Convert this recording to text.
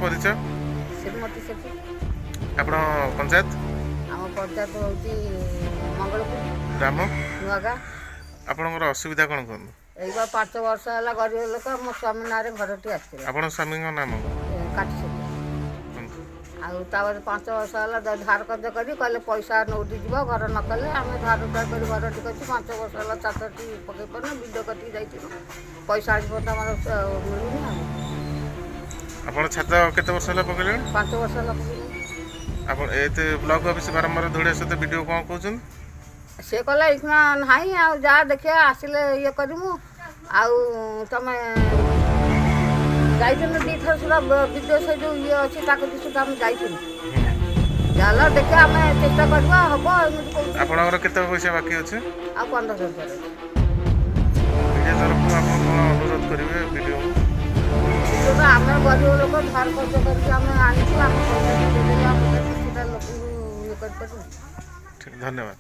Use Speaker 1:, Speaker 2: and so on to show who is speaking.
Speaker 1: ପରିଚୟ?
Speaker 2: ଶ୍ରୀମତୀ ସେଠି।
Speaker 1: ଆପଣ ପଞ୍ଚାୟତ?
Speaker 2: ଆମ ପଞ୍ଚାୟତ ହେଉଛି ମଙ୍ଗଳପୁର।
Speaker 1: ଗ୍ରାମ?
Speaker 2: ନୂଆଗାଁ।
Speaker 1: ଆପଣଙ୍କର ଅସୁବିଧା କ'ଣ କୁହନ୍ତୁ।
Speaker 2: ଏଇ ବା 5 ବର୍ଷ ହେଲା, ଗରିବ ଲୋକ, ମୋ ସ୍ୱାମୀ ନାଁରେ ଘରଟି ଆସିଥିଲା।
Speaker 1: ଆପଣଙ୍କ ସ୍ୱାମୀଙ୍କ ନାମ?
Speaker 2: କାଟି ସେଠି।
Speaker 1: କୁହନ୍ତୁ।
Speaker 2: ଆଉ ତାପରେ 5 ବର୍ଷ ହେଲା ଧାର କର୍ଜ କରି, କହିଲେ ପଇସା ନଉଟି ଯିବ ଘର ନ କଲେ। ଆମେ ଧାର ଉଧାର କରି ଘରଟି କରିଛୁ। 5 ବର୍ଷ ହେଲା ଚାଷଟି ପକେଇ ପାରୁନୁ। ବିଲ କତିକି ଯାଇଥିଲୁ, ପଇସା ଆଜି ପର୍ଯ୍ୟନ୍ତ ଆମର ମିଳୁନି। ଆଉ
Speaker 1: ଆପଣ ଛାତ କେତେ ବର୍ଷ ହେଲା ପକେଇଲେଣି?
Speaker 2: 5 ବର୍ଷ ହେଲା ପକେଇଲୁ।
Speaker 1: ଆପଣ ଏତେ ବ୍ଲକ ଅଫିସ ବାରମ୍ବାର ଦୌଡ଼ିବା ସହିତ ବିଡ଼ିଓ କ'ଣ କହୁଛନ୍ତି?
Speaker 2: ସେ କହିଲା, ଏଇକ୍ଷିଣା ନାହିଁ, ଆଉ ଯାହା ଦେଖିବା ଆସିଲେ ଇଏ କରିମୁ। ଆଉ ତମେ ଯାଇଥିଲୁ ଦୁଇଥର ସୁଦ୍ଧା ବିଦେଶ, ଯେଉଁ ଇଏ ଅଛି ତାକୁ ବି ସୁଦ୍ଧା ଆମେ ଯାଇଥିଲୁ। ଚାଲ ଦେଖିବା, ଆମେ ଚେଷ୍ଟା କରିବା, ହବ, ଏମିତି କହୁଛୁ।
Speaker 1: ଆପଣଙ୍କର କେତେ ପଇସା ବାକି ଅଛି?
Speaker 2: ଆଉ 15 ହଜାର ଅଛି।
Speaker 1: ବିଡ଼ିଓ ତରଫରୁ ଆପଣ କ'ଣ ଅନୁରୋଧ କରିବେ ବିଡ଼ିଓ?
Speaker 2: ତ ଆମେ ଗରିବ ଲୋକ, ଧାର ଖର୍ଚ୍ଚ କରିକି ଆମେ ଆଣିଛୁ। ଆମେ ପଇସା ଦେଇଦେଲେ ଆମେ କିଛିଟା ଲୋକଙ୍କୁ ଇଏ କରିପାରିବୁ।
Speaker 1: ଠିକ୍, ଧନ୍ୟବାଦ।